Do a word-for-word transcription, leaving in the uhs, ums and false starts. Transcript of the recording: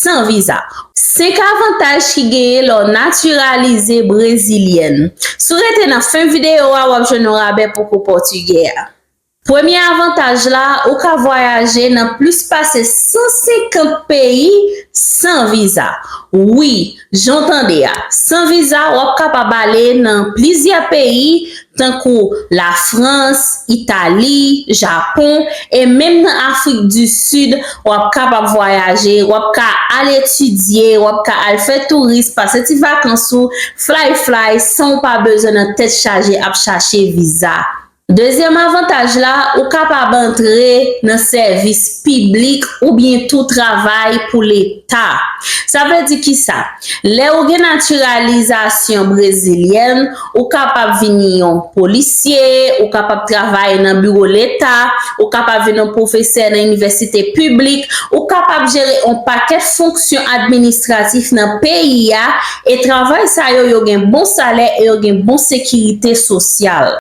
san viza. Senk avantaj ki genyen lè w natiralize brezilyèn. Si w rete nan fen videyo a, w ap jwenn yon rabè pou kou pòtigè a. Premye avantaj la, ou ka vwayaje nan plis pase san senkant peyi san viza. Wi, jan w tande a, san viza, w ap kapab ale nan plizyè peyi, tankou Lafrans, Itali, Japon, e menm nan Afrik di Sid, w ap kapab vwayaje, w ap ka al etidye, w ap ka al fè touris, pase ti vakans ou, fly fly, san w pa bezwen nan tèt chaje ap chache viza. Dezyèm avantaj la, ou kapab antre nan sèvis piblik oubyen tou travay pou Leta. Sa vle di kisa? Lè ou gen natiralizasyon brezilyèn, ou kapab vin yon polisye, ou kapab travay nan biwo Leta, ou kapab vin yon pwofesè nan inivèsite piblik, ou kapab jere yon pakèt fonksyon administratif nan peyi a, e travay sa yo, yo gen bon salè e yo gen bon sekirite sosyal.